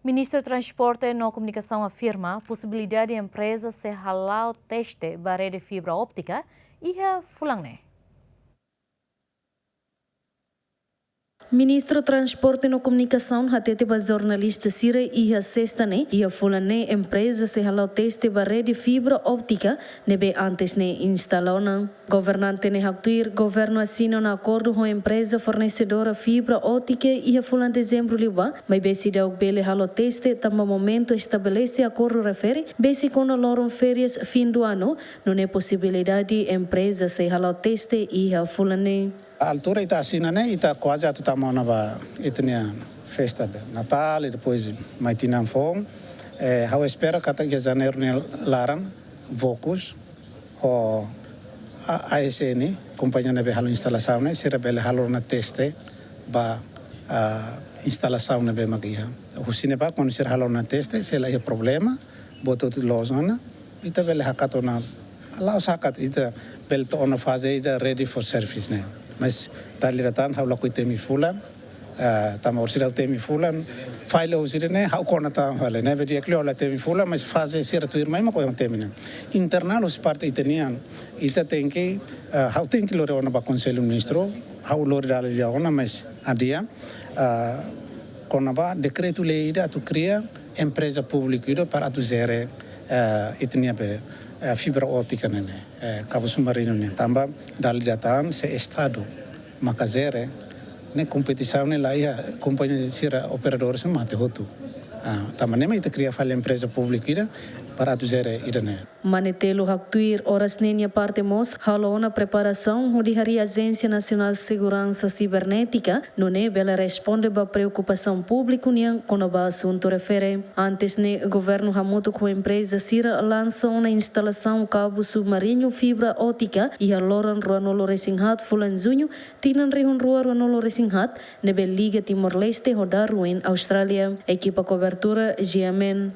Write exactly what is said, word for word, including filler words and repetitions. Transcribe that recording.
Ministru Transporte no Komunikasaun afirma posibilidade empreza sei hala'o teste ba rede fibra óptika iha fulan ne'e. Ministru Transporte no Komunikasaun hatete ba jornalista sira iha sesta ne'e, iha fulan ne'e empreza sei hala'o teste ba rede fibra óptika ne'ebé antes ne'e instala ona. Governante ne'e haktuir, governu asina ona akordu ho empreza fornesedora fibra óptika iha fulan dezembru liubá, maibé seidauk bele hala'o teste tanba momentu estabelese akordu refere besik ona loron férias fim do ano, nune'e posibilidade empreza sei hala'o teste iha fulan ne'e. Altura ita asina ne'e, ita kuaze atu tama ona ba ita-nia festa be Natál, i depois mai tinan foun. Eh, ha'u espera katak iha janeiru nia laran, Vocus ho A-, A S N, kompañia ne'ebé halo instalasaun ne'e, sira bele halo ona teste ba, ah, instalasaun ne'ebé mak iha. Husi ne'ebá, kuandu sira halo ona teste, se la iha problema, buat hotu loos ona, ita bele hakat ona, la'ós hakat, ita bele to'o ona faze ida ready for service ne'e. Mas dala ida tan ha'u lakohi temi fulan, ah, tanba orsida ha'u temi fulan, file orsida ne'e, ha'u kona tan fali ne'e, be di'ak liu ha'u la temi fulan, mas faze sira tuirmai mak ha'u temi ne'e. Internál husi parte ita-nian, ita tenke, ah, ha'u tenke lori ona ba Konsellu Ministru, ha'u lori dala ida ona, mas adia, ah, kona-ba dekretu-lei ida atu kria empreza públiku ida para atu jere, eh, ita-nia be, eh, fibra óptika ne'e ne'e, eh, kabu submarinu ne'e. Tanba dala ida tan se Estadu maka jere, ne'e kompetisaun ne'e la iha, kompañia sira operadór sira mate hotu. Ah, tanba ne'e mak ita kria fali empreza públiku ida para atu jere ida-ne'e. Mane Telo haktuir, oras ne'e nia parte mós halo ona preparasaun hodi harii Ajénsia Nasionál Seguransa Sibernétika, nune'e bele responde ba preokupasaun públiku nian kona-ba asuntu refere. Antes ne'e, governu hamutuk ho empreza sira lansa ona instalasaun kabu submarinu fibra óptika iha loron ruanulu-resin-haat fulan Juñu, tinan rihun rua ruanulu-resin-haat, ne'ebé liga Timor-Leste ho Darwin, Austrália. Ekipa kobertura, G M N.